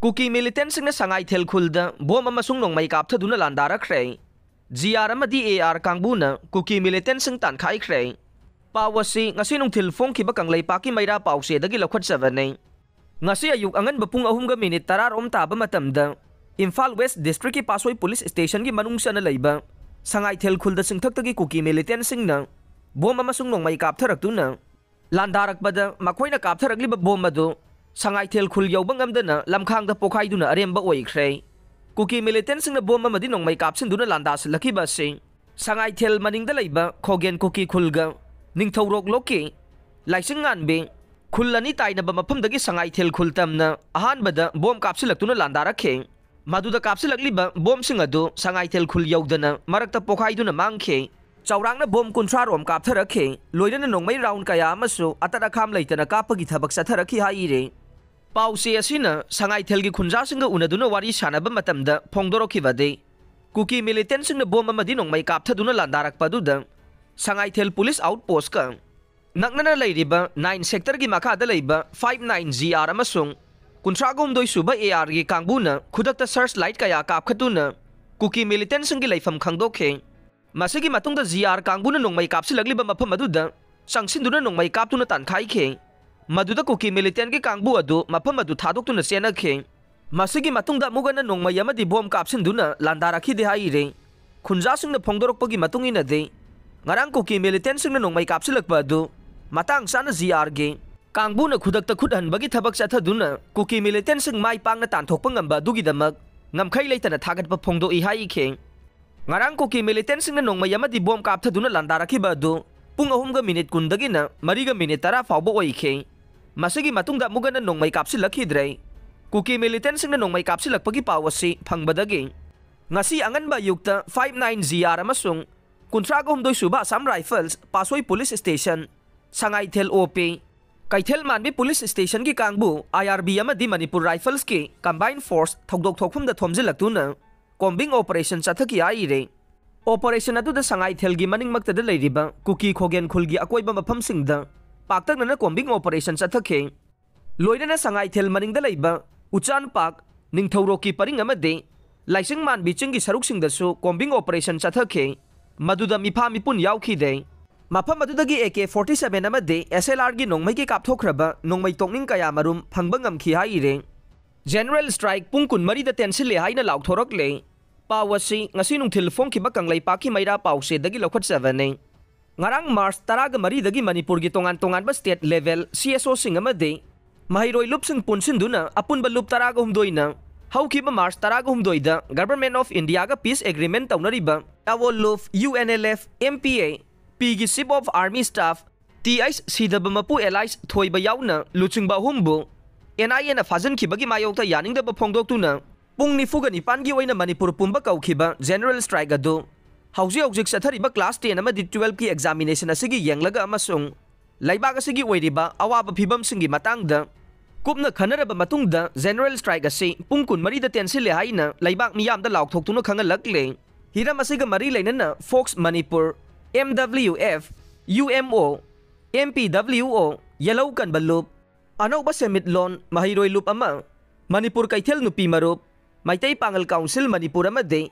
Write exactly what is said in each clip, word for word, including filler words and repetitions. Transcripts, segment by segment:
ꯀꯨꯀꯤ ꯃꯤꯂꯤꯇꯦꯟꯁꯤꯡꯅ ꯁꯉꯥꯏꯊꯦꯜ ꯈꯨꯜꯗ ꯕꯣꯝ ꯑꯃꯁꯨꯡ ꯅꯣꯡꯃꯩ ꯀꯥꯞꯊꯗꯨꯅ ꯂꯥꯟꯗꯥꯔꯛꯈ꯭ꯔꯦ꯫ ꯖꯤ ꯑꯥꯔ ꯑꯃꯗꯤ ꯑꯦ ꯑꯥꯔ ꯀꯥꯡꯕꯨꯅ ꯀꯨꯀꯤ ꯃꯤꯂꯤꯇꯦꯟꯁꯤꯡ ꯇꯥꯟꯈꯥꯏꯈ꯭ꯔꯦ꯫ ꯄꯥꯎ ꯑꯁꯤ ꯉꯁꯤ ꯅꯨꯡꯊꯤꯜ ꯐꯣꯡꯈꯤꯕ ꯀꯪꯂꯩꯄꯥꯛꯀꯤ ꯃꯩꯔꯥ ꯄꯥꯎꯆꯦꯗꯒꯤ ꯂꯧꯈꯠꯆꯕꯅꯤ꯫ ꯉꯁꯤ ꯑꯌꯨꯛ ꯑꯉꯟꯕ ꯄꯨꯡ ꯑꯍꯨꯝꯒ ꯃꯤꯅꯤꯠ ꯇꯔꯥ ꯔꯣꯝ ꯇꯥꯕ ꯃꯇꯝꯗ ꯏꯝꯐꯥꯜ ꯋꯦꯁ ꯗꯤꯁꯇ꯭ꯔꯤꯛꯀꯤ ꯄꯥꯁꯣꯏ ꯄꯨꯂꯤꯁ ꯁ꯭ꯇꯦꯁꯟꯒꯤ ꯃꯅꯨꯡ ꯆꯟꯅ ꯂꯩꯕ ꯁꯉꯥꯏꯊꯦꯜ ꯈꯨꯜꯗ ꯆꯤꯡꯊꯛꯇꯒꯤ ꯀꯨꯀꯤ ꯃꯤꯂꯤꯇꯦꯟꯁꯤꯡꯅ ꯕꯣꯝ ꯑꯃꯁꯨꯡ ꯅꯣꯡꯃꯩ ꯀꯥꯞꯊꯔꯛꯇꯨꯅ ꯂꯥꯟꯗꯥꯔꯛꯄꯗ, ꯃꯈꯣꯏꯅ ꯀꯥꯞꯊꯔꯛꯂꯤꯕ ꯕꯣꯝ ꯑꯗꯨ ꯁꯉꯥꯏꯊꯦꯜ ꯈꯨꯜ ꯌꯧꯕ ꯉꯝꯗꯅ ꯂꯝꯈꯥꯡꯗ ꯄꯣꯈꯥꯏꯗꯨꯅ ꯑꯔꯦꯝꯕ ꯑꯣꯏꯈ꯭ꯔꯦ꯫ ꯀꯨꯀꯤ ꯃꯤꯂꯤꯇꯦꯟꯁꯤꯡꯅ ꯕꯣꯝ ꯑꯃꯗꯤ ꯅꯣꯡꯃꯩ ꯀꯥꯞꯁꯤꯟꯗꯨꯅ ꯂꯥꯟꯗꯥꯁꯤꯜꯂꯛꯈꯤꯕ ꯑꯁꯤ ꯁꯉꯥꯏꯊꯦꯜ ꯃꯅꯤꯡꯗ ꯂꯩꯕ ꯈꯣꯒꯦꯟ ꯀꯨꯀꯤ ꯈꯨꯜꯒ ꯅꯤꯡꯊꯧꯔꯣꯛ ꯂꯣꯛꯀꯤ ꯂꯥꯏꯁꯤꯡꯉꯥꯟꯕꯤ ꯈꯨꯜ ꯑꯅꯤ ꯇꯥꯏꯅꯕ ꯃꯐꯝꯗꯒꯤ ꯁꯉꯥꯏꯊꯦꯜ ꯈꯨꯜ ꯇꯝꯅ ꯑꯍꯥꯟꯕꯗ ꯕꯣꯝ ꯀꯥꯞꯁꯤꯜꯂꯛꯇꯨꯅ ꯂꯥꯟꯗꯥꯔꯛꯈꯤ꯫ ꯃꯗꯨꯗ ꯀꯥꯞꯁꯤꯜꯂꯛꯂꯤꯕ ꯕꯣꯝꯁꯤꯡ ꯑꯗꯨ ꯁꯉꯥꯏꯊꯦꯜ ꯈꯨꯜ ꯌꯧꯗꯅ ꯃꯔꯛꯇ ꯄꯣꯈꯥꯏꯗꯨꯅ ꯃꯥꯡꯈꯤ꯫ ꯆꯥꯎꯔꯥꯛꯅ ꯕꯣꯝ ꯀꯨꯟꯊ꯭ꯔꯥ ꯔꯣꯝ ꯀꯥꯞꯊꯔꯛꯈꯤ꯫ ꯂꯣꯏꯅꯅ ꯅꯣꯡꯃꯩ ꯔꯥꯎꯟ ꯀꯌꯥ ꯑꯃꯁꯨ ꯑꯇꯠ ꯑꯈꯥꯝ ꯂꯩꯇꯅ ꯀꯥꯞꯄꯒꯤ ꯊꯕꯛ ꯆꯠꯊꯔꯛꯈꯤ ꯍꯥꯏꯔꯤ꯫ ꯄꯥꯎꯆꯦ ꯑꯁꯤꯅ ꯁꯉꯥꯏꯊꯦꯜꯒꯤ ꯈꯨꯟꯖꯥꯁꯤꯡꯒ ꯎꯅꯗꯨꯅ ꯋꯥꯔꯤ ꯁꯥꯟꯅꯕ ꯃꯇꯝꯗ ꯐꯣꯡꯗꯣꯔꯛꯈꯤꯕꯗꯤ, ꯀꯨꯀꯤ ꯃꯤꯂꯤꯇꯦꯟꯁꯤꯡꯅ ꯕꯣꯝ ꯑꯃꯗꯤ ꯅꯣꯡꯃꯩ ꯀꯥꯞꯊꯗꯨꯅ ꯂꯥꯟꯗꯥꯔꯛꯄ ꯑꯗꯨꯗ ꯁꯉꯥꯏꯊꯦꯜ ꯄꯨꯂꯤꯁ ꯑꯥꯎꯠ ꯄꯣꯁꯀ ꯅꯛꯅꯅ ꯂꯩꯔꯤꯕ ꯅꯥꯏꯟ ꯁꯦꯛꯇꯔꯒꯤ ꯃꯈꯥꯗ ꯂꯩꯕ ꯐꯥꯏꯚ ꯅꯥꯏꯟ ꯖꯤ ꯑꯥꯔ ꯑꯃꯁꯨꯡ ꯀꯨꯟꯊ꯭ꯔꯥ ꯍꯨꯝꯗꯣꯏ ꯁꯨꯕ ꯑꯦ ꯑꯥꯔꯒꯤ ꯀꯥꯡꯕꯨꯅ ꯈꯨꯗꯛꯇ ꯁꯔꯆ ꯂꯥꯏꯠ ꯀꯌꯥ ꯀꯥꯞꯈꯠꯇꯨꯅ ꯀꯨꯀꯤ ꯃꯤꯂꯤꯇꯦꯟꯁꯤꯡꯒꯤ ꯂꯩꯐꯝ ꯈꯪꯗꯣꯛꯈꯤ꯫ ꯃꯁꯤꯒꯤ ꯃꯇꯨꯡꯗ ꯖꯤ ꯑꯥꯔ ꯀꯥꯡꯕꯨꯅ ꯅꯣꯡꯃꯩ ꯀꯥꯞꯁꯤꯜꯂꯛꯂꯤꯕ ꯃꯐꯝ ꯑꯗꯨꯗ ꯆꯪꯁꯤꯟꯗꯨꯅ ꯅꯣꯡꯃꯩ ꯀꯥꯞꯇꯨꯅ ꯇꯥꯟꯈꯥꯏꯈꯤ꯫ ꯃꯗꯨꯗ ꯀꯨꯀꯤ ꯃꯤꯂꯤꯇꯦꯟꯒꯤ ꯀꯥꯡꯕꯨ ꯑꯗꯨ ꯃꯐꯝ ꯑꯗꯨ ꯊꯥꯗꯣꯛꯇꯨꯅ ꯆꯦꯟꯅꯈꯤ꯫ ꯃꯁꯤꯒꯤ ꯃꯇꯨꯡꯗ ꯑꯃꯨꯛ ꯍꯟꯅ ꯅꯣꯡꯃꯩ ꯑꯃꯗꯤ ꯕꯣꯝ ꯀꯥꯞꯁꯤꯟꯗꯨꯅ ꯂꯥꯟꯗꯥꯔꯛꯈꯤꯗꯦ ꯍꯥꯏꯔꯤ꯫ ꯈꯨꯟꯖꯥꯁꯤꯡꯅ ꯐꯣꯡꯗꯣꯔꯛꯄꯒꯤ ꯃꯇꯨꯡ ꯏꯟꯅꯗꯤ, ꯉꯔꯥꯡ ꯀꯨꯀꯤ ꯃꯤꯂꯤꯇꯦꯟꯁꯤꯡꯅ ꯅꯣꯡꯃꯩ ꯀꯥꯞꯁꯤꯜꯂꯛꯄ ꯑꯗꯨ ꯃꯇꯥꯡ ꯆꯥꯅ ꯖꯤ ꯑꯥꯔꯒꯤ ꯀꯥꯡꯕꯨꯅ ꯈꯨꯗꯛꯇ ꯈꯨꯠ ꯍꯟꯕꯒꯤ ꯊꯕꯛ ꯆꯠꯊꯗꯨꯅ ꯀꯨꯀꯤ ꯃꯤꯂꯤꯇꯦꯟꯁꯤꯡ ꯃꯥꯏ ꯄꯥꯛꯅ ꯇꯥꯟꯊꯣꯛꯄ ꯉꯝꯕ ꯑꯗꯨꯒꯤꯗꯃꯛ ꯉꯝꯈꯩ ꯂꯩꯇꯅ ꯊꯥꯒꯠꯄ ꯐꯣꯡꯗꯣꯛꯏ ꯍꯥꯏꯈꯤ꯫ ꯉꯔꯥꯡ ꯀꯨꯀꯤ ꯃꯤꯂꯤꯇꯦꯟꯁꯤꯡꯅ ꯅꯣꯡꯃꯩ ꯑꯃꯗꯤ ꯕꯣꯝ ꯀꯥꯞꯊꯗꯨꯅ ꯂꯥꯟꯗꯥꯔꯛꯈꯤꯕ ꯑꯗꯨ ꯄꯨꯡ ꯑꯍꯨꯝꯒ ꯃꯤꯅꯤꯠ ꯀꯨꯟꯗꯒꯤꯅ ꯃꯔꯤꯒ ꯃꯤꯅꯤꯠ ꯇꯔꯥ ꯐꯥꯎꯕ ꯑꯣꯏꯈꯤ꯫ ꯃꯁꯤꯒꯤ ꯃꯇꯨꯡꯗ ꯑꯃꯨꯛ ꯍꯟꯅ ꯅꯣꯡꯃꯩ ꯀꯥꯞꯁꯤꯜꯂꯛꯈꯤꯗ꯭ꯔꯦ꯫ ꯀꯨꯀꯤ ꯃꯤꯂꯤꯇꯦꯟꯁꯤꯡꯅ ꯅꯣꯡꯃꯩ ꯀꯥꯞꯁꯤꯜꯂꯛꯄꯒꯤ ꯄꯥꯎ ꯑꯁꯤ ꯐꯪꯕꯗꯒꯤ ꯉꯁꯤ ꯑꯉꯟꯕ ꯑꯌꯨꯛꯇ ꯐꯥꯏꯚ ꯅꯥꯏꯟ ꯖꯤ ꯑꯥꯔ ꯑꯃꯁꯨꯡ ꯀꯨꯟꯊ꯭ꯔꯥꯒ ꯍꯨꯝꯗꯣꯏ ꯁꯨꯕ ꯑꯁꯥꯝ ꯔꯥꯏꯐꯜꯁ ꯄꯥꯁꯣꯏ police station, Sangaithel O P, ꯀꯩꯊꯦꯜ ꯃꯥꯟꯕꯤ ꯄꯨꯂꯤꯁ ꯁ꯭ꯇꯦꯁꯟꯒꯤ ꯀꯥꯡꯕꯨ, ꯑꯥꯏ ꯑꯥꯔ ꯕꯤ ꯑꯃꯗꯤ ꯃꯅꯤꯄꯨꯔ ꯔꯥꯏꯐꯜꯁꯀꯤ ꯀꯝꯕꯥꯏꯟ ꯐꯣꯔꯁ ꯊꯧꯗꯣꯛ ꯊꯣꯛꯐꯝꯗ ꯊꯣꯝꯖꯤꯜꯂꯛꯇꯨꯅ ꯀꯣꯝꯕꯤꯡ ꯑꯣꯄꯔꯦꯁꯟ ꯆꯠꯊꯈꯤ ꯍꯥꯏꯔꯤ꯫ ꯑꯣꯄꯔꯦꯁꯟ ꯑꯗꯨꯗ ꯁꯉꯥꯏꯊꯦꯜꯒꯤ ꯃꯅꯤꯡꯃꯛꯇꯗ ꯂꯩꯔꯤꯕ ꯀꯨꯀꯤ ꯈꯣꯒꯦꯟ ꯈꯨꯜꯒꯤ ꯑꯀꯣꯏꯕ ꯃꯐꯝꯁꯤꯡꯗ ꯄꯥꯛꯇꯛꯅꯅ ꯀꯣꯝꯕꯤꯡ ꯑꯣꯄꯔꯦꯁꯟ ꯆꯠꯊꯈꯤ꯫ ꯂꯣꯏꯅꯅ ꯁꯉꯥꯏꯊꯦꯜ ꯃꯅꯤꯡꯗ ꯂꯩꯕ ꯎꯆꯥꯟ ꯄꯥꯛ, ꯅꯤꯡꯊꯧꯔꯣꯛꯀꯤ ꯄꯔꯤꯡ ꯑꯃꯗꯤ ꯂꯥꯏꯁꯤꯡ ꯃꯥꯟꯕꯤ ꯆꯤꯡꯒꯤ ꯁꯔꯨꯛꯁꯤꯡꯗꯁꯨ combing operation ꯆꯠꯊꯈꯤ꯫ ꯃꯗꯨꯗ ꯃꯤꯐꯥ ꯃꯤꯄꯨꯟ ꯌꯥꯎꯈꯤꯗꯦ꯫ ꯃꯐꯝ ꯑꯗꯨꯗꯒꯤ A K forty seven ꯑꯃꯗꯤ S L Rꯒꯤ ꯅꯣꯡꯃꯩꯒꯤ ꯀꯥꯞꯊꯣꯛꯈ꯭ꯔꯕ ꯅꯣꯡꯃꯩ ꯇꯣꯛꯅꯤꯡ ꯀꯌꯥ ꯃꯔꯨꯝ ꯐꯪꯕ ꯉꯝꯈꯤ ꯍꯥꯏꯔꯤ꯫ General strike ꯄꯨꯡ ꯀꯨꯟꯃꯔꯤꯗ ꯇꯦꯟꯁꯤꯜꯂꯦ ꯍꯥꯏꯅ ꯂꯥꯎꯊꯣꯔꯛꯂꯦ꯫ ꯄꯥꯎ ꯑꯁꯤ ꯉꯁꯤ ꯅꯨꯡꯊꯤꯜ ꯐꯣꯡꯈꯤꯕ ꯀꯪꯂꯩꯄꯥꯛꯀꯤ ꯃꯩꯔꯥ ꯄꯥꯎꯆꯦꯗꯒꯤ ꯂꯧꯈꯠꯆꯕꯅꯤ꯫ ꯉꯔꯥꯡ March ꯇꯔꯥꯒ ꯃꯔꯤꯗꯒꯤ ꯃꯅꯤꯄꯨꯔꯒꯤ ꯇꯣꯉꯥꯟ ꯇꯣꯉꯥꯟꯕ state level C S Oꯁꯤꯡ ꯑꯃꯗꯤ ꯃꯍꯩꯔꯣꯏ ꯂꯨꯞꯁꯤꯡ ꯄꯨꯟꯁꯤꯟꯗꯨꯅ ꯑꯄꯨꯟꯕ ꯂꯨꯞ ꯇꯔꯥꯒ ꯍꯨꯝꯗꯣꯏꯅ ꯍꯧꯈꯤꯕ March ꯇꯔꯥꯒ ꯍꯨꯝꯗꯣꯏꯗ Government of Indiaꯒ peace agreement ꯇꯧꯅꯔꯤꯕ ꯇꯥꯋꯣ ꯂꯨꯞ U N L F M P A Pꯒꯤ Chief of Army Staff T H ꯁꯤꯗꯕ ꯃꯄꯨ alias ꯊꯣꯏꯕ ꯌꯥꯎꯅ ꯂꯨꯆꯤꯡꯕ ꯑꯍꯨꯝꯕꯨ N I Aꯅ ꯐꯥꯖꯤꯟꯈꯤꯕꯒꯤ ꯃꯥꯌꯣꯛꯇ ꯌꯥꯅꯤꯡꯗꯕ ꯐꯣꯡꯗꯣꯛꯇꯨꯅ ꯄꯨꯡ ꯅꯤꯐꯨꯒ ꯅꯤꯄꯥꯟꯒꯤ ꯑꯣꯏꯅ ꯃꯅꯤꯄꯨꯔ ꯄꯨꯝꯕ ꯀꯧꯈꯤꯕ general strike ꯑꯗꯨ ꯍꯧꯖꯤꯛ ꯍꯧꯖꯤꯛ ꯆꯠꯊꯔꯤꯕ class ten ꯑꯃꯗꯤ twelveꯀꯤ examination ꯑꯁꯤꯒꯤ ꯌꯦꯡꯂꯒ ꯑꯃꯁꯨꯡ ꯂꯩꯕꯥꯛ ꯑꯁꯤꯒꯤ ꯑꯣꯏꯔꯤꯕ ꯑꯋꯥꯕ ꯐꯤꯕꯝꯁꯤꯡꯒꯤ ꯃꯇꯥꯡꯗ ꯀꯨꯞꯅ ꯈꯟꯅꯔꯕ ꯃꯇꯨꯡꯗ general strike ꯑꯁꯤ ꯄꯨꯡ ꯀꯨꯟꯃꯔꯤꯗ ꯇꯦꯟꯁꯤꯜꯂꯦ ꯍꯥꯏꯅ ꯂꯩꯕꯥꯛ ꯃꯤꯌꯥꯝꯗ ꯂꯥꯎꯊꯣꯛꯇꯨꯅ ꯈꯪꯍꯜꯂꯛꯂꯦ꯫ ꯍꯤꯔꯝ ꯑꯁꯤꯒ ꯃꯔꯤ ꯂꯩꯅꯅ Fox Manipur, M W F, U M O, M P W O, ꯌꯦꯜꯍꯧ ꯀꯟꯕ ꯂꯨꯞ, ꯑꯅꯧꯕ ꯁꯦꯟꯃꯤꯠꯂꯣꯟ ꯃꯍꯩꯔꯣꯏ ꯂꯨꯞ ꯑꯃ, ꯃꯅꯤꯄꯨꯔ ꯀꯩꯊꯦꯜ ꯅꯨꯄꯤ ꯃꯔꯨꯞ, ꯃꯩꯇꯩ ꯄꯥꯉꯜ ꯀꯥꯎꯟꯁꯤꯜ ꯃꯅꯤꯄꯨꯔ ꯑꯃꯗꯤ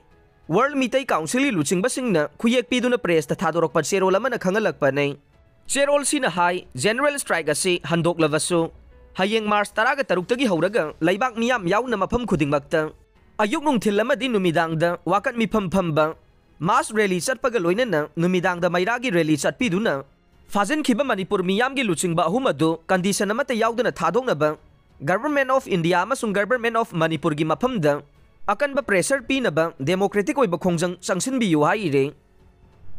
World ꯃꯤꯇꯩ ꯀꯥꯎꯟꯁꯤꯜꯒꯤ ꯂꯨꯆꯤꯡꯕꯁꯤꯡꯅ ꯈꯨꯌꯦꯛ ꯄꯤꯗꯨꯅ pressꯇ ꯊꯥꯗꯣꯔꯛꯄ ꯆꯦꯔꯣꯜ ꯑꯃꯅ ꯈꯪꯍꯜꯂꯛꯄꯅꯤ꯫ ꯆꯦꯔꯣꯜꯁꯤꯅ ꯍꯥꯏ, general strike ꯑꯁꯤ ꯍꯟꯗꯣꯛꯂꯕꯁꯨ ꯍꯌꯦꯡ March ꯇꯔꯥꯒ ꯇꯔꯨꯛꯇꯒꯤ ꯍꯧꯔꯒ ꯂꯩꯕꯥꯛ ꯃꯤꯌꯥꯝ ꯌꯥꯎꯅ ꯃꯐꯝ ꯈꯨꯗꯤꯡꯃꯛꯇ ꯑꯌꯨꯛ ꯅꯨꯡꯊꯤꯜ ꯑꯃꯗꯤ ꯅꯨꯃꯤꯗꯥꯡꯗ ꯋꯥꯀꯠ ꯃꯤꯐꯝ ꯐꯝꯕ, mass rally ꯆꯠꯄꯒ ꯂꯣꯏꯅꯅ ꯅꯨꯃꯤꯗꯥꯡꯗ ꯃꯩꯔꯥꯒꯤ rally ꯆꯠꯄꯤꯗꯨꯅ ꯐꯥꯖꯤꯟꯈꯤꯕ ꯃꯅꯤꯄꯨꯔ ꯃꯤꯌꯥꯝꯒꯤ ꯂꯨꯆꯤꯡꯕ ꯑꯍꯨꯝ ꯑꯗꯨ condition ꯑꯃꯠꯇ ꯌꯥꯎꯗꯅ ꯊꯥꯗꯣꯛꯅꯕ Government of India ꯑꯃꯁꯨꯡ Government of ꯃꯅꯤꯄꯨꯔꯒꯤ ꯃꯐꯝꯗ ꯑꯀꯟꯕ pressure ꯄꯤꯅꯕ democratic ꯑꯣꯏꯕ ꯈꯣꯡꯖꯪ ꯆꯪꯁꯤꯟꯕꯤꯌꯨ ꯍꯥꯏꯔꯤ꯫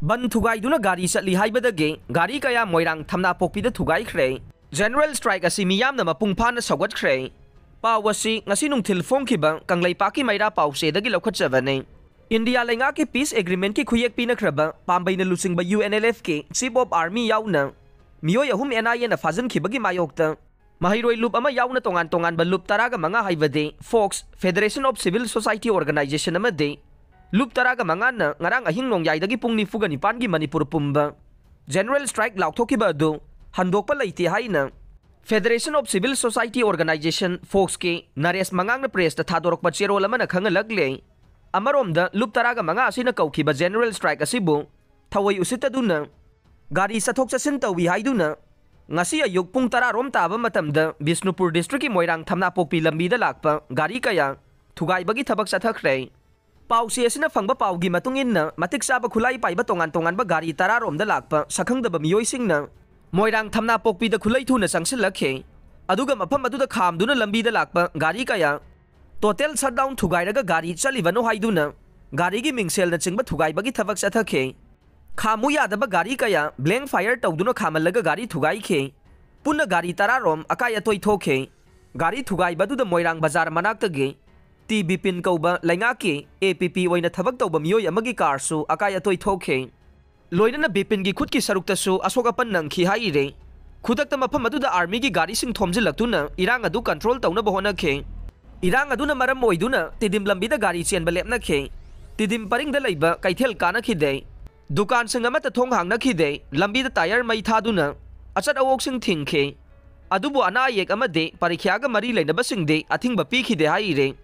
ꯕꯟ ꯊꯨꯒꯥꯏꯗꯨꯅ ꯒꯥꯔꯤ ꯆꯠꯂꯤ ꯍꯥꯏꯕꯗꯒꯤ ꯒꯥꯔꯤ ꯀꯌꯥ ꯃꯣꯏꯔꯥꯡ ꯊꯝꯅꯥꯄꯣꯛꯄꯤꯗ ꯊꯨꯒꯥꯏꯈ꯭ꯔꯦ꯫ General strike ꯑꯁꯤ ꯃꯤꯌꯥꯝꯅ ꯃꯄꯨꯡ ꯐꯥꯅ ꯁꯧꯒꯠꯈ꯭ꯔꯦ꯫ ꯄꯥꯎ ꯑꯁꯤ ꯉꯁꯤ ꯅꯨꯡꯊꯤꯜ ꯐꯣꯡꯈꯤꯕ ꯀꯪꯂꯩꯄꯥꯛꯀꯤ ꯃꯩꯔꯥ ꯄꯥꯎꯆꯦꯗꯒꯤ ꯂꯧꯈꯠꯆꯕꯅꯤ꯫ ꯏꯟꯗꯤꯌꯥ ꯂꯩꯉꯥꯛꯀꯤ peace agreementꯀꯤ ꯈꯨꯌꯦꯛ ꯄꯤꯅꯈ꯭ꯔꯕ ꯄꯥꯝꯕꯩꯅ ꯂꯨꯆꯤꯡꯕ U N L Fꯀꯤ Chief of Army ꯌꯥꯎꯅ ꯃꯤꯑꯣꯏ ꯑꯍꯨꯝ N I Aꯅ ꯐꯥꯖꯤꯟꯈꯤꯕꯒꯤ ꯃꯥꯌꯣꯛꯇ ꯃꯍꯩꯔꯣꯏ ꯂꯨꯞ ꯑꯃ ꯌꯥꯎꯅ ꯇꯣꯉꯥꯟ ꯇꯣꯉꯥꯟꯕ ꯂꯨꯞ ꯇꯔꯥꯒ ꯃꯉꯥ ꯍꯥꯏꯕꯗꯤ Fox, Federation of Civil Society Organization ꯑꯃꯗꯤ ꯂꯨꯞ ꯇꯔꯥꯒ ꯃꯉꯥꯅ ꯉꯔꯥꯡ ꯑꯍꯤꯡ ꯅꯣꯡꯌꯥꯏꯗꯒꯤ ꯄꯨꯡ ꯅꯤꯐꯨꯒ ꯅꯤꯄꯥꯟꯒꯤ ꯃꯅꯤꯄꯨꯔ ꯄꯨꯝꯕ general strike ꯂꯥꯎꯊꯣꯛꯈꯤꯕ ꯑꯗꯨ ꯍꯟꯗꯣꯛꯄ ꯂꯩꯇꯦ ꯍꯥꯏꯅ Federation of Civil Society Organization, ꯐꯣꯛꯁꯀꯤ ꯅꯔꯦꯁ ꯃꯉꯥꯡꯅ ꯄ꯭ꯔꯦꯁꯇ ꯊꯥꯗꯣꯔꯛꯄ ꯆꯦꯔꯣꯜ ꯑꯃꯅ ꯈꯪꯍꯜꯂꯛꯂꯦ꯫ ꯑꯃꯔꯣꯝꯗ ꯂꯨꯞ ꯇꯔꯥꯒ ꯃꯉꯥ ꯑꯁꯤꯅ ꯀꯧꯈꯤꯕ ꯖꯦꯅꯔꯦꯜ ꯁ꯭ꯇ꯭ꯔꯥꯏꯛ ꯑꯁꯤꯕꯨ ꯊꯑꯣꯏ ꯎꯁꯤꯠꯇꯗꯨꯅ ꯒꯥꯔꯤ ꯆꯠꯊꯣꯛ ꯆꯠꯁꯤꯟ ꯇꯧꯏ ꯍꯥꯏꯗꯨꯅ ꯉꯁꯤ ꯑꯌꯨꯛ ꯄꯨꯡ ꯇꯔꯥ ꯔꯣꯝ ꯇꯥꯕ ꯃꯇꯝꯗ ꯕꯤꯁꯅꯨꯄꯨꯔ ꯗꯤꯁꯇ꯭ꯔꯤꯛꯀꯤ ꯃꯣꯏꯔꯥꯡ ꯊꯝꯅꯥꯄꯣꯛꯄꯤ ꯂꯝꯕꯤꯗ ꯂꯥꯛꯄ ꯒꯥꯔꯤ ꯀꯌꯥ ꯊꯨꯒꯥꯏꯕꯒꯤ ꯊꯕꯛ ꯆꯠꯊꯈ꯭ꯔꯦ꯫ ꯄꯥꯎꯆꯦ ꯑꯁꯤꯅ ꯐꯪꯕ ꯄꯥꯎꯒꯤ ꯃꯇꯨꯡ ꯏꯟꯅ, ꯃꯇꯤꯛ ꯆꯥꯕ ꯈꯨꯠꯂꯥꯏ ꯄꯥꯏꯕ ꯇꯣꯉꯥꯟ ꯇꯣꯉꯥꯟꯕ ꯒꯥꯔꯤ ꯇꯔꯥ ꯔꯣꯝꯗ ꯂꯥꯛꯄ ꯁꯛꯈꯪꯗꯕ ꯃꯤꯑꯣꯏꯁꯤꯡꯅ ꯃꯣꯏꯔꯥꯡ ꯊꯝꯅꯥꯄꯣꯛꯄꯤꯗ ꯈꯨꯠꯂꯩ ꯊꯨꯅ ꯆꯪꯁꯤꯜꯂꯛꯈꯤ꯫ ꯑꯗꯨꯒ ꯃꯐꯝ ꯑꯗꯨꯗ ꯈꯥꯝꯗꯨꯅ ꯂꯝꯕꯤꯗ ꯂꯥꯛꯄ ꯒꯥꯔꯤ ꯀꯌꯥ ꯇꯣꯇꯦꯜ ꯁꯠꯗꯥꯎꯟ ꯊꯨꯒꯥꯏꯔꯒ ꯒꯥꯔꯤ ꯆꯠꯂꯤꯕꯅꯣ ꯍꯥꯏꯗꯨꯅ ꯒꯥꯔꯤꯒꯤ ꯃꯤꯡꯁꯦꯜꯅꯆꯤꯡꯕ ꯊꯨꯒꯥꯏꯕꯒꯤ ꯊꯕꯛ ꯆꯠꯊꯈꯤ꯫ ꯈꯥꯝꯃꯨ ꯌꯥꯗꯕ ꯒꯥꯔꯤ ꯀꯌꯥ ꯕ꯭ꯂꯦꯡ ꯐꯥꯌꯔ ꯇꯧꯗꯨꯅ ꯈꯥꯝꯍꯜꯂꯒ ꯒꯥꯔꯤ ꯊꯨꯒꯥꯏꯈꯤ꯫ ꯄꯨꯟꯅ ꯒꯥꯔꯤ ꯇꯔꯥ ꯔꯣꯝ ꯑꯀꯥꯏ ꯑꯇꯣꯏ ꯊꯣꯛꯈꯤ꯫ ꯒꯥꯔꯤ ꯊꯨꯒꯥꯏꯕꯗꯨꯗ ꯃꯣꯏꯔꯥꯡ ꯕꯖꯥꯔ ꯃꯅꯥꯛꯇꯒꯤ ꯇꯤ ꯕꯤꯄꯤꯟ ꯀꯧꯕ ꯂꯩꯉꯥꯛꯀꯤ ꯑꯦ ꯄꯤ ꯄꯤ ꯑꯣꯏꯅ ꯊꯕꯛ ꯇꯧꯕ ꯃꯤꯑꯣꯏ ꯑꯃꯒꯤ ꯀꯥꯔꯁꯨ ꯑꯀꯥꯏ ꯑꯇꯣꯏ ꯊꯣꯛꯈꯤ꯫ ꯂꯣꯏꯅꯅ ꯕꯤꯄꯤꯟꯒꯤ ꯈꯨꯠꯀꯤ ꯁꯔꯨꯛꯇꯁꯨ ꯑꯁꯣꯛ ꯑꯄꯟ ꯅꯪꯈꯤ ꯍꯥꯏꯔꯤ꯫ ꯈꯨꯗꯛꯇ ꯃꯐꯝ ꯑꯗꯨꯗ ꯑꯥꯔꯃꯤꯒꯤ ꯒꯥꯔꯤꯁꯤꯡ ꯊꯣꯝꯖꯤꯜꯂꯛꯇꯨꯅ ꯏꯔꯥꯡ ꯑꯗꯨ ꯀꯟꯇ꯭ꯔꯣꯜ ꯇꯧꯅꯕ ꯍꯣꯠꯅꯈꯤ꯫ ꯏꯔꯥꯡ ꯑꯗꯨꯅ ꯃꯔꯝ ꯑꯣꯏꯗꯨꯅ ꯇꯤꯗꯤꯝ ꯂꯝꯕꯤꯗ ꯒꯥꯔꯤ ꯆꯦꯟꯕ ꯂꯦꯞꯅꯈꯤ꯫ ꯇꯤꯗꯤꯝ ꯄꯔꯤꯡꯗ ꯂꯩꯕ ꯀꯩꯊꯦꯜ ꯀꯥꯅꯈꯤꯗꯦ꯫ ꯗꯨꯀꯥꯟꯁꯤꯡ ꯑꯃꯠꯇ ꯊꯣꯡ ꯍꯥꯡꯅꯈꯤꯗꯦ꯫ ꯂꯝꯕꯤꯗ ꯇꯥꯌꯔ ꯃꯩ ꯊꯥꯗꯨꯅ ꯑꯆꯠ ꯑꯋꯣꯛꯁꯤꯡ ꯊꯤꯡꯈꯤ꯫ ꯑꯗꯨꯕꯨ ꯑꯅꯥ ꯑꯌꯦꯛ ꯑꯃꯗꯤ ꯄꯔꯤꯈ꯭ꯌꯥꯒ ꯃꯔꯤ ꯂꯩꯅꯕꯁꯤꯡꯗꯤ ꯑꯊꯤꯡꯕ ꯄꯤꯈꯤꯗꯦ ꯍꯥꯏꯔꯤ꯫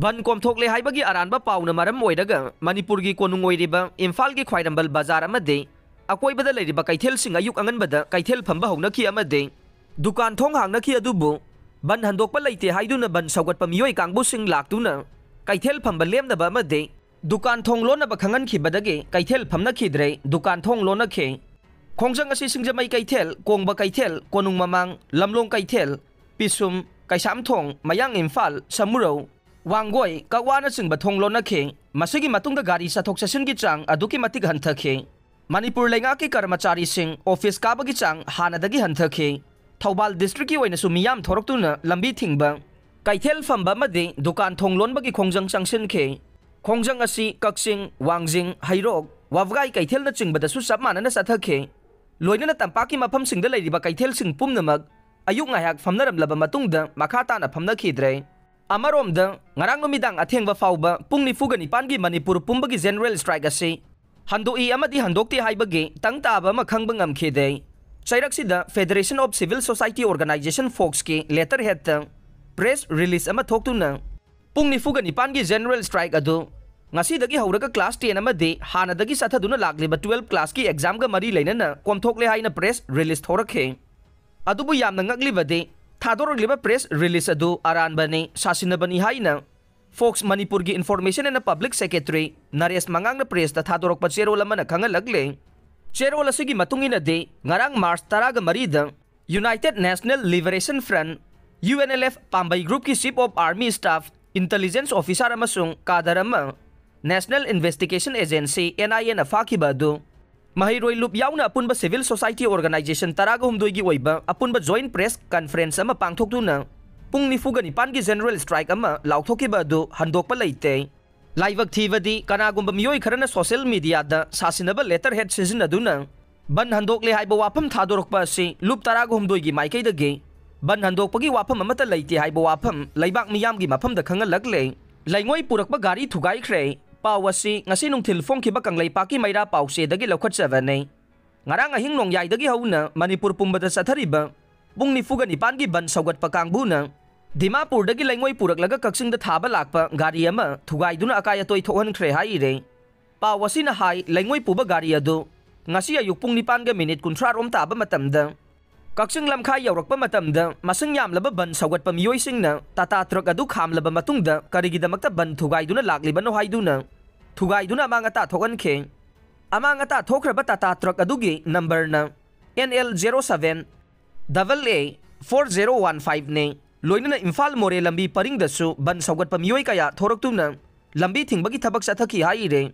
ꯕꯟ ꯀꯣꯝꯊꯣꯛꯂꯦ ꯍꯥꯏꯕꯒꯤ ꯑꯔꯥꯟꯕ ꯄꯥꯎꯅ ꯃꯔꯝ ꯑꯣꯏꯔꯒ ꯃꯅꯤꯄꯨꯔꯒꯤ ꯀꯣꯅꯨꯡ ꯑꯣꯏꯔꯤꯕ ꯏꯝꯐꯥꯜꯒꯤ ꯈ꯭ꯋꯥꯏꯔꯝꯕꯟ ꯕꯖꯥꯔ ꯑꯃꯗꯤ ꯑꯀꯣꯏꯕꯗ ꯂꯩꯔꯤꯕ ꯀꯩꯊꯦꯜꯁꯤꯡ ꯑꯌꯨꯛ ꯑꯉꯟꯕꯗ ꯀꯩꯊꯦꯜ ꯐꯝꯕ ꯍꯧꯅꯈꯤ ꯑꯃꯗꯤ ꯗꯨꯀꯥꯟ ꯊꯣꯡ ꯍꯥꯡꯅꯈꯤ꯫ ꯑꯗꯨꯕꯨ ꯕꯟ ꯍꯟꯗꯣꯛꯄ ꯂꯩꯇꯦ ꯍꯥꯏꯗꯨꯅ ꯕꯟ ꯁꯧꯒꯠꯄ ꯃꯤꯑꯣꯏ ꯀꯥꯡꯕꯨꯁꯤꯡ ꯂꯥꯛꯇꯨꯅ ꯀꯩꯊꯦꯜ ꯐꯝꯕ ꯂꯦꯞꯅꯕ ꯑꯃꯗꯤ ꯗꯨꯀꯥꯟ ꯊꯣꯡ ꯂꯣꯟꯅꯕ ꯈꯪꯍꯟꯈꯤꯕꯗꯒꯤ ꯀꯩꯊꯦꯜ ꯐꯝꯅꯈꯤꯗ꯭ꯔꯦ, ꯗꯨꯀꯥꯟ ꯊꯣꯡ ꯂꯣꯟꯅꯈꯤ꯫ ꯈꯣꯡꯖꯪ ꯑꯁꯤ ꯁꯤꯡꯖꯃꯩ ꯀꯩꯊꯦꯜ, ꯀꯣꯡꯕ ꯀꯩꯊꯦꯜ, ꯀꯣꯅꯨꯡ ꯃꯃꯥꯡ, ꯂꯝꯂꯣꯡ ꯀꯩꯊꯦꯜ, ꯄꯤꯁꯨꯝ, ꯀꯩꯁꯥꯝꯊꯣꯡ, ꯃꯌꯥꯡ ꯏꯝꯐꯥꯜ, ꯁꯃꯨꯔꯧ, ꯋꯥꯡꯒꯣꯏ, ꯀꯛꯋꯥꯅꯆꯤꯡꯕ ꯊꯣꯡ ꯂꯣꯟꯅꯈꯤ꯫ ꯃꯁꯤꯒꯤ ꯃꯇꯨꯡꯗ ꯒꯥꯔꯤ ꯆꯠꯊꯣꯛ ꯆꯠꯁꯤꯟꯒꯤ ꯆꯥꯡ ꯑꯗꯨꯛꯀꯤ ꯃꯇꯤꯛ ꯍꯟꯊꯈꯤ꯫ ꯃꯅꯤꯄꯨꯔ ꯂꯩꯉꯥꯛꯀꯤ ꯀꯔꯃꯆꯥꯔꯤꯁꯤꯡ ꯑꯣꯐꯤꯁ ꯀꯥꯕꯒꯤ ꯆꯥꯡ ꯍꯥꯟꯅꯗꯒꯤ ꯍꯟꯊꯈꯤ꯫ ꯊꯧꯕꯥꯜ ꯗꯤꯁꯇ꯭ꯔꯤꯛꯀꯤ ꯑꯣꯏꯅꯁꯨ ꯃꯤꯌꯥꯝ ꯊꯣꯔꯛꯇꯨꯅ ꯂꯝꯕꯤ ꯊꯤꯡꯕ, ꯀꯩꯊꯦꯜ ꯐꯝꯕ ꯑꯃꯗꯤ ꯗꯨꯀꯥꯟ ꯊꯣꯡ ꯂꯣꯟꯕꯒꯤ ꯈꯣꯡꯖꯪ ꯆꯪꯁꯤꯟꯈꯤ꯫ ꯈꯣꯡꯖꯪ ꯑꯁꯤ ꯀꯛꯆꯤꯡ, ꯋꯥꯡꯖꯤꯡ, ꯍꯩꯔꯣꯛ, ꯋꯥꯕꯒꯥꯏ ꯀꯩꯊꯦꯜꯅꯆꯤꯡꯕꯗꯁꯨ ꯆꯞ ꯃꯥꯟꯅꯅ ꯆꯠꯊꯈꯤ꯫ ꯂꯣꯏꯅꯅ ꯇꯝꯄꯥꯛꯀꯤ ꯃꯐꯝꯁꯤꯡꯗ ꯂꯩꯔꯤꯕ ꯀꯩꯊꯦꯜꯁꯤꯡ ꯄꯨꯝꯅꯃꯛ ꯑꯌꯨꯛ ꯉꯥꯏꯍꯥꯛ ꯐꯝꯅꯔꯝꯂꯕ ꯃꯇꯨꯡꯗ ꯃꯈꯥ ꯇꯥꯅ ꯐꯝꯅꯈꯤꯗ꯭ꯔꯦ꯫ ꯑꯃꯔꯣꯝꯗ, ꯉꯔꯥꯡ ꯅꯨꯃꯤꯗꯥꯡ ꯑꯊꯦꯡꯕ ꯐꯥꯎꯕ ꯄꯨꯡ ꯅꯤꯐꯨꯒ ꯅꯤꯄꯥꯟꯒꯤ ꯃꯅꯤꯄꯨꯔ ꯄꯨꯝꯕꯒꯤ ꯖꯦꯅꯔꯦꯜ ꯁ꯭ꯇ꯭ꯔꯥꯏꯛ ꯑꯁꯤ ꯍꯟꯗꯣꯛꯏ ꯑꯃꯗꯤ ꯍꯟꯗꯣꯛꯇꯦ ꯍꯥꯏꯕꯒꯤ ꯇꯪ ꯇꯥꯕ ꯑꯃ ꯈꯪꯕ ꯉꯝꯈꯤꯗꯦ꯫ ꯆꯩꯔꯛꯁꯤꯗ Federation of Civil Society Organization, ꯐꯣꯛꯁꯀꯤ ꯂꯦꯇꯔ ꯍꯦꯗꯇ ꯄ꯭ꯔꯦꯁ ꯔꯤꯂꯤꯖ ꯑꯃ ꯊꯣꯛꯇꯨꯅ ꯄꯨꯡ ꯅꯤꯐꯨꯒ ꯅꯤꯄꯥꯟꯒꯤ ꯖꯦꯅꯔꯦꯜ ꯁ꯭ꯇ꯭ꯔꯥꯏꯛ ꯑꯗꯨ ꯉꯁꯤꯗꯒꯤ ꯍꯧꯔꯒ ꯀ꯭ꯂꯥꯁ ꯇꯦꯟ ꯑꯃꯗꯤ ꯍꯥꯟꯅꯗꯒꯤ ꯆꯠꯊꯗꯨꯅ ꯂꯥꯛꯂꯤꯕ ꯇꯨꯋꯦꯜꯐ ꯀ꯭ꯂꯥꯁꯀꯤ ꯑꯦꯛꯖꯥꯝꯒ ꯃꯔꯤ ꯂꯩꯅꯅ ꯀꯣꯝꯊꯣꯛꯂꯦ ꯍꯥꯏꯅ ꯄ꯭ꯔꯦꯁ ꯔꯤꯂꯤꯖ ꯊꯣꯔꯛꯈꯤ꯫ ꯑꯗꯨꯕꯨ ꯌꯥꯝꯅ ꯉꯛꯂꯤꯕꯗꯤ, ꯊꯥꯗꯣꯔꯛꯂꯤꯕ ꯄ꯭ꯔꯦꯁ ꯔꯤꯂꯤꯖ ꯑꯗꯨ ꯑꯔꯥꯟꯕꯅꯤ, ꯁꯥꯁꯤꯟꯅꯕꯅꯤ ꯍꯥꯏꯅ ꯐꯣꯛꯁ ꯃꯅꯤꯄꯨꯔꯒꯤ ꯏꯟꯐꯣꯔꯃꯦꯁꯟ ꯑꯦꯟ ꯄꯕ꯭ꯂꯤꯛ ꯁꯦꯀ꯭ꯔꯦꯇꯔꯤ ꯅꯔꯦꯁ ꯃꯉꯥꯡꯅ ꯄ꯭ꯔꯦꯁꯇ ꯊꯥꯗꯣꯔꯛꯄ ꯆꯦꯔꯣꯜ ꯑꯃꯅ ꯈꯪꯍꯜꯂꯛꯂꯦ꯫ ꯆꯦꯔꯣꯜ ꯑꯁꯤꯒꯤ ꯃꯇꯨꯡ ꯏꯟꯅꯗꯤ, ꯉꯔꯥꯡ ꯃꯥꯔꯆ ꯇꯔꯥꯒ ꯃꯔꯤꯗ United National Liberation Front, U N L F, Pambei ꯒ꯭ꯔꯨꯞꯀꯤ chief of army staff, intelligence officer ꯑꯃꯁꯨꯡ ꯀꯥꯗꯔ ꯑꯃ National Investigation Agency, N I ꯑꯦꯅ ꯐꯥꯈꯤꯕ ꯑꯗꯨ ꯃꯍꯩꯔꯣꯏ ꯂꯨꯞ ꯌꯥꯎꯅ ꯑꯄꯨꯟꯕ ꯁꯤꯚꯤꯜ ꯁꯣꯁꯥꯏꯇꯤ ꯑꯣꯔꯒꯅꯥꯏꯖꯦꯁꯟ ꯇꯔꯥꯒ ꯍꯨꯝꯗꯣꯏꯒꯤ ꯑꯣꯏꯕ ꯑꯄꯨꯟꯕ ꯖꯣꯏꯟꯠ ꯄ꯭ꯔꯦꯁ ꯀꯟꯐꯔꯦꯟꯁ ꯑꯃ ꯄꯥꯡꯊꯣꯛꯇꯨꯅ ꯄꯨꯡ ꯅꯤꯐꯨꯒ ꯅꯤꯄꯥꯟꯒꯤ ꯖꯦꯅꯔꯦꯜ ꯁ꯭ꯇ꯭ꯔꯥꯏꯛ ꯑꯃ ꯂꯥꯎꯊꯣꯛꯈꯤꯕ ꯑꯗꯨ ꯍꯟꯗꯣꯛꯄ ꯂꯩꯇꯦ꯫ ꯂꯥꯏꯕꯛ ꯊꯤꯕꯗꯤ, ꯀꯅꯥꯒꯨꯝꯕ ꯃꯤꯑꯣꯏ ꯈꯔꯅ ꯁꯣꯁꯤꯌꯦꯜ ꯃꯤꯗꯤꯌꯥꯗ ꯁꯥꯁꯤꯟꯅꯕ ꯂꯦꯇꯔ ꯍꯦꯗ ꯁꯤꯖꯤꯟꯅꯗꯨꯅ ꯕꯟ ꯍꯟꯗꯣꯛꯂꯦ ꯍꯥꯏꯕ ꯋꯥꯐꯝ ꯊꯥꯗꯣꯔꯛꯄ ꯑꯁꯤ ꯂꯨꯞ ꯇꯔꯥꯒ ꯍꯨꯝꯗꯣꯏꯒꯤ ꯃꯥꯏꯀꯩꯗꯒꯤ ꯕꯟ ꯍꯟꯗꯣꯛꯄꯒꯤ ꯋꯥꯐꯝ ꯑꯃꯠꯇ ꯂꯩꯇꯦ ꯍꯥꯏꯕ ꯋꯥꯐꯝ ꯂꯩꯕꯥꯛ ꯃꯤꯌꯥꯝꯒꯤ ꯃꯐꯝꯗ ꯈꯪꯍꯜꯂꯛꯂꯦ꯫ ꯂꯩꯉꯣꯏ ꯄꯨꯔꯛꯄ ꯒꯥꯔꯤ ꯊꯨꯒꯥꯏꯈ꯭ꯔꯦ꯫ ꯄꯥꯎ ꯑꯁꯤ ꯉꯁꯤ ꯅꯨꯡꯊꯤꯜ ꯐꯣꯡꯈꯤꯕ ꯀꯪꯂꯩꯄꯥꯛꯀꯤ ꯃꯩꯔꯥ ꯄꯥꯎꯆꯦꯗꯒꯤ ꯂꯧꯈꯠꯆꯕꯅꯤ꯫ ꯉꯔꯥꯡ ꯑꯍꯤꯡ ꯅꯣꯡꯌꯥꯏꯗꯒꯤ ꯍꯧꯅ ꯃꯅꯤꯄꯨꯔ ꯄꯨꯝꯕꯗ ꯆꯠꯊꯔꯤꯕ ꯄꯨꯡ ꯅꯤꯐꯨꯒ ꯅꯤꯄꯥꯟꯒꯤ ꯕꯟ ꯁꯧꯒꯠꯄ ꯀꯥꯡꯕꯨꯅ ꯗꯤꯃꯥꯄꯨꯔꯗꯒꯤ ꯂꯩꯉꯣꯏ ꯄꯨꯔꯛꯂꯒ ꯀꯛꯆꯤꯡꯗ ꯊꯥꯕ ꯂꯥꯛꯄ ꯒꯥꯔꯤ ꯑꯃ ꯊꯨꯒꯥꯏꯗꯨꯅ ꯑꯀꯥꯏ ꯑꯇꯣꯏ ꯊꯣꯛꯍꯟꯈ꯭ꯔꯦ ꯍꯥꯏꯔꯦ꯫ ꯄꯥꯎ ꯑꯁꯤꯅ ꯍꯥꯏ, ꯂꯩꯉꯣꯏ ꯄꯨꯕ ꯒꯥꯔꯤ ꯑꯗꯨ ꯉꯁꯤ ꯑꯌꯨꯛ ꯄꯨꯡ ꯅꯤꯄꯥꯟꯒ ꯃꯤꯅꯤꯠ ꯀꯨꯟꯊ꯭ꯔꯥ ꯔꯣꯝ ꯇꯥꯕ ꯃꯇꯝꯗ ꯀꯛꯆꯤꯡ ꯂꯝꯈꯥꯏ ꯌꯧꯔꯛꯄ ꯃꯇꯝꯗ ꯃꯁꯤꯡ ꯌꯥꯝꯂꯕ ꯕꯟ ꯁꯧꯒꯠꯄ ꯃꯤꯑꯣꯏꯁꯤꯡꯅ ꯇꯥꯇꯥ ꯇ꯭ꯔꯛ ꯑꯗꯨ ꯈꯥꯝꯂꯕ ꯃꯇꯨꯡꯗ ꯀꯔꯤꯒꯤꯗꯃꯛꯇ ꯕꯟ ꯊꯨꯒꯥꯏꯗꯨꯅ ꯂꯥꯛꯂꯤꯕꯅꯣ ꯍꯥꯏꯗꯨꯅ ꯊꯨꯒꯥꯏꯗꯨꯅ ꯑꯃꯥꯡ ꯑꯇꯥ ꯊꯣꯛꯍꯟꯈꯤ꯫ ꯑꯃꯥꯡ ꯑꯇꯥ ꯊꯣꯛꯈ꯭ꯔꯕ ꯇꯥꯇꯥ ꯇ꯭ꯔꯛ ꯑꯗꯨꯒꯤ ꯅꯝꯕꯔꯅ N L zero seven double A four zero one five ꯅꯤ꯫ ꯂꯣꯏꯅꯅ ꯏꯝꯐꯥꯜ ꯃꯣꯔꯦ ꯂꯝꯕꯤ ꯄꯔꯤꯡꯗꯁꯨ ꯕꯟ ꯁꯧꯒꯠꯄ ꯃꯤꯑꯣꯏ ꯀꯌꯥ ꯊꯣꯔꯛꯇꯨꯅ ꯂꯝꯕꯤ ꯊꯤꯡꯕꯒꯤ ꯊꯕꯛ ꯆꯠꯊꯈꯤ ꯍꯥꯏꯔꯦ꯫